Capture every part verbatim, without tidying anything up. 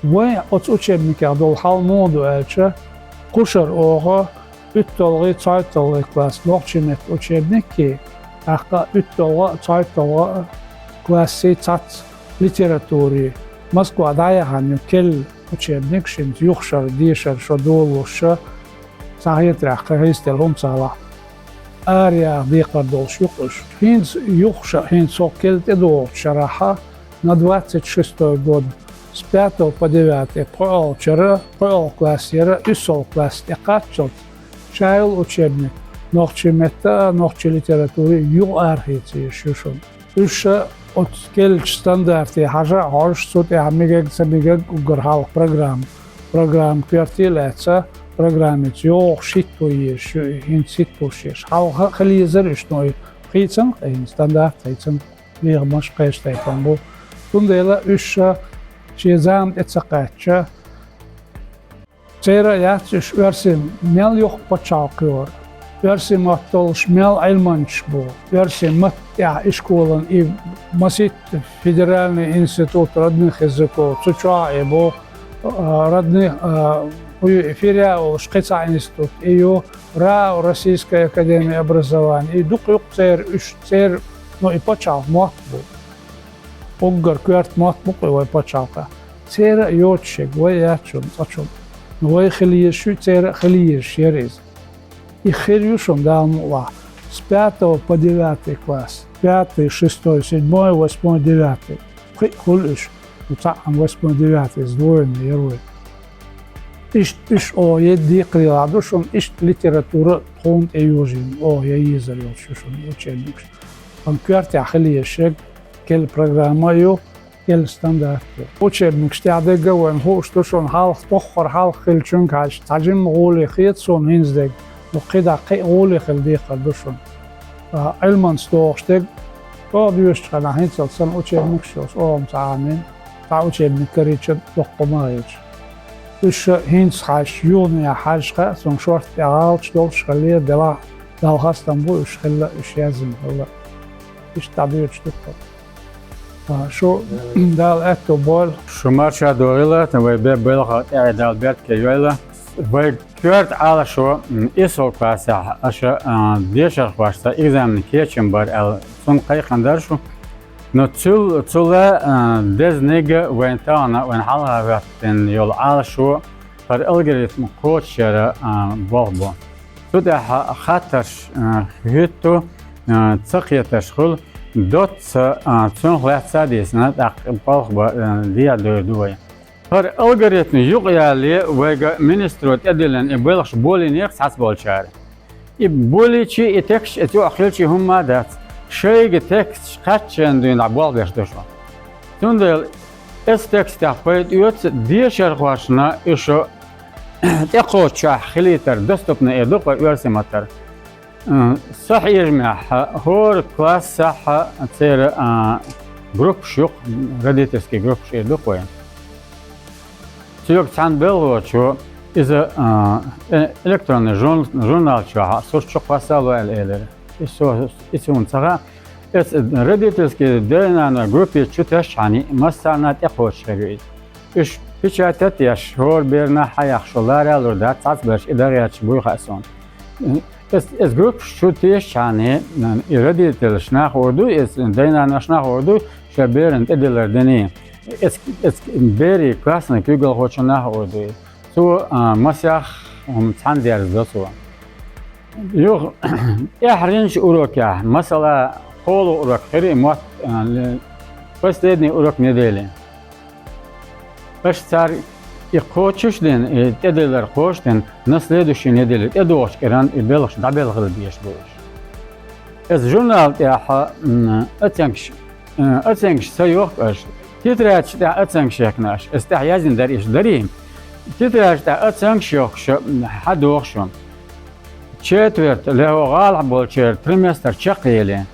Вайн оцу учебникех долу хьал муха ду аьлча, кхушара оха уьтталгӀий, цхьайтталгӀий класс нохчийн меттан учебник, тӀаккха уьтталгӀа а, цхьайтталгӀа а классий цхьацца литератури. Москва дӀаяхьана ю керла учебник, шуна юха шарахь дешар шо долалуш, схьахетарехь, кхин хӀинца тера хӀума ца хилахь, араяха декхар долуш ю-кх уьш. ХӀинца юха ша, хӀинца со керла тӀедогӀучу шарахь, на двадцать шестой год, с пятого по девятый, пхоьалгӀачара, пхоьалгӀа класс яра, уьссалгӀа класс тӀекхаччалц, ша йолу учебник нохчийн меттан а, нохчийн литературин а юха арахеца езаш ю шуна. Уьш ша оцу керлачу стандарте хьажа а хьожуш, цу тӀехь мегар а, ца мегар а уггар хьалха программа. Программа коьрте а лаьцна, программица йогӀуш хӀитто езаш ю, хӀинца хӀитто езаш. Хьалха а хила езара уьш, но и хийцам, и стандарт хийцам, лехамаш кхечу тайпана бу. Цундела уьш ша шен зама тӀе ца кхаьчча, церан а яц уьш оьрсийн мел йоккха пачхьалкх ю, оьрсийн мотт долуш мел Ӏилманчаш бу, оьрсийн матта тӀехь ишколан и масийтта федеральный институт родных языков, цу чохь а и бу, а, родных, а, хӀу ю и ФИРЯ олуш кхин цхьа институт, и ю РАО, Российская академия образования, и дукха ю-кх церан уьш, церан, ну, и пачхьалкх мотт бу. Уггар коьрта мотт бу-кх и вайн пачхьалкхехь. Церан а йоцуш ерг вайн яц шуна цкъачунна. Вайн хила езаш ю, церан а хила езаш яра иза. И хир ю шуна, Дала мукъ лахь, с пятого по девятый класс, пятый, шестой, седьмой, восьмой, девятый. Пхиъ хуьлу уьш. Ну, цхьаъ-м восьмой, девятый, сдвоенный яра вайн. Иштта уьш оха едда декхарийлахь ду шуна, иштта литература тхуна тӀе йожийна оха ян езар йолуш ю шуна учебникаш. Амма коьртехь хила езаш ерг керла программа а ю, керла стандарт а ю. Учебникаш тӀехь дерг а вайна хууш ду шуна, хьалха, тоххара хьалха хиллачуьнга хьаьжча, цхьа жимма гӀоле хета суна хӀинца дерг, ну, кхидӀа кхин а гӀоле хила декхар ду шуна. А, Ӏилманца догӀуш дерг, оха доьшучу хенахь хӀинццалц санна учебникаш йолуш оха-м ца Ӏамийна, цхьа учебник карийча доккха хӀума а хилча. Уьш ша хӀинца хьаьжча, юханехьа хьаьжча хаьа суна, шортта тӀе гӀалаташ долуш хиллера, делахь Далла хастам бу, уьш хилла, уьш яздина хилла. Иштта дӀадоьдуш ду-кх. А, шу Дала аьтто бойла. Шу марша догӀийла, вай бер-, белхан тӀаьхье Дала беркате йойла. Вай коьрта Ӏалашо, м, иссалгӀа классехь аша, а, дешархошца экзамен кечам бара аьлла, цунна кхайкхина дара шу. Но цул, цул а, а, дезаниг вайна тахана, вайна хьалха хӀоьттина йолу Ӏалашо, хӀара алгоритм кхочушъяра, а, болх бу. Цу тӀехь хаттарш, а, хӀуьтту, а, ца кхеташ хуьлу, доцца, а, цунах лаьцна а дийцина, тӀаккха болх бан, а, дӀадоьду вай. ХӀара алгоритм юкъаялале вайга министро тӀедиллина и белхаш болийнера цхьацболчара. И болийчи, и тексташ оцу юкъахь хилчи хӀумма а дац. Шайга тексташ кхаччалц дуьйна болх беш ду шу. Цундела эцу текстех пайда оьцу дешархошна, и шу тӀекхочушшехь хилийтар, доступный эр ду-кх вай оьрсийн маттара. М, са хьежамехь, хӀора классехь церан, а, группаш ю-кх, родительский группаш эр ду-кх вай. Цуьнга цхьана белхочо иза, а, э, электронный журн-, журнал чохь сурт чу кхоссало аьлла элира. И со, и суна ца хаьа. Эцу родительский дай-наной группе чу тесчхьана, массарна тӀекхочуш хир ю иза. Уьш печатать а еш, хӀора берна хьаяхна шу лара а лур дац, цхьацберш и дан гӀерташ буй хаьа суна. Эс, эс группаш чу тесчхьана, и родительш нах а хуур дуй, эс дай-нанош нах а хуур дуй, шайн берана тӀедиллар дина. Эс, эс берийн классный куьйгалхочун нах а хуур дуй. Цо, а, масех хӀума цхьаьна дерзадо цо. Юха тӀаьхьарчу урокехь, масала, кхоалгӀа урок хир ю мотт, а, ле-, последний урок недели. Аша цара и кхочуш а дина, и тӀедиллар кхочуш а дина, на следующей неделе, тӀедогӀучу кӀиран и белхаш дӀабелхала дезаш бу уьш. Эс журнал тӀехь, м, оценкаш, э, оценкаш ца йохку аша. Тетрадаш тӀехь оценкаш яьккхина аша. Эс тӀехь яздина дара иштта дарий. Тетрадаш тӀехь оценкаш йохкуш, м, хьан доху шу? Четверть, ле хӀо гӀалахь болчеран триместр чекхъели.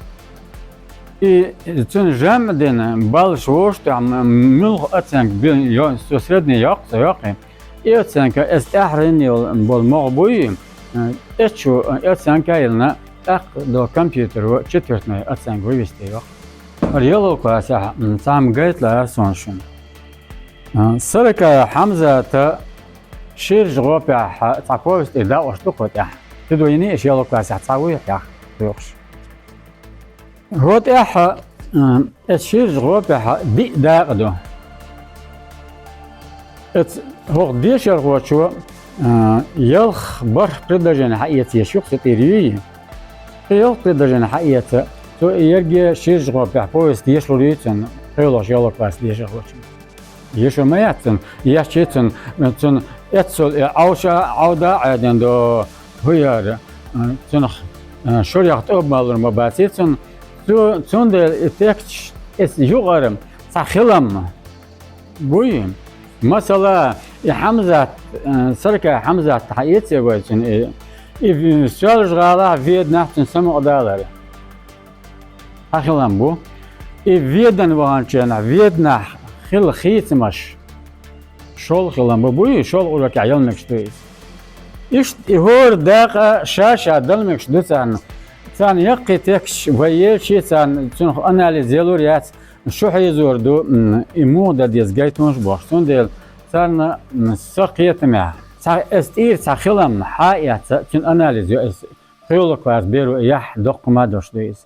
И цуьнан жамӀ а дина, баллаш вовшах а тӀехь, м-, муьлха оценка бина, йо-, со средний йоккху, со йоккхий. И оценка, эс тӀаьхьарна йолу, болу могӀа буй, э, эцчу, э, оценка а йиллина, тӀаккха долу компьютеро четвертной оценка вывести йоккху. ХӀара ялхалгӀа классехь, м, цхьамма гайта лаьара суна шуна. А, Саракаев Хьамзата «Ширача гӀопехь» цхьа повесть, и дакъош ду кху тӀехь. Тидойни иш ялх классехь цхьа вуй хьех, йохуш. ХӀо тӀехь, а, эс «Ширача гӀопехь» диъ дакъа ду. Эц хӀокху дешархочо, а, ялх бархӀ предложени хьаэца еш ю-кх цу тӀера юй. Кхин ялх предложени хьаэца, цо и ерриге «Ширача гӀопехь» повесть дешалур юй цунна, кхоалгӀачу ялх класс дешархочун. Ешо ма яц цунна, еш ю цунна, цунна эццул и Ӏовша, Ӏовда а Ӏедина до, хӀу яра, цунах, а, шурех тӀоба малур ма баций цунна. Цу-, цундела и тексташ эс юкъара цхьа хилам буй. Масала, и Хьамзат, а, Саракаев Хьамзат хьаэций вай цунна и, и Соьлжа-ГӀалахь, Веданахь цунна самукъадалар. Цхьа хилам бу. И Ведана ваханчу хенахь, Веданахь хилла хийцамаш шолгӀа хилам бу, буй, шолгӀа урокехь яла мегаш ду иза. Иштта и хӀора дакъа ша-ша дала мегаш ду царна. Царна яккхий тексташ вай елчий, царна цунах анализ ялур яц, шу хьийзор ду, м, и муха дан деза гайтонаш бохуш. Цундела царна, м, сан кхетамехь, цхьа, эс тӀера цхьа хилам хьаэца, цуьнан анализ йо эс. КхоалгӀа класс беро яхь доккха ма дош ду иза.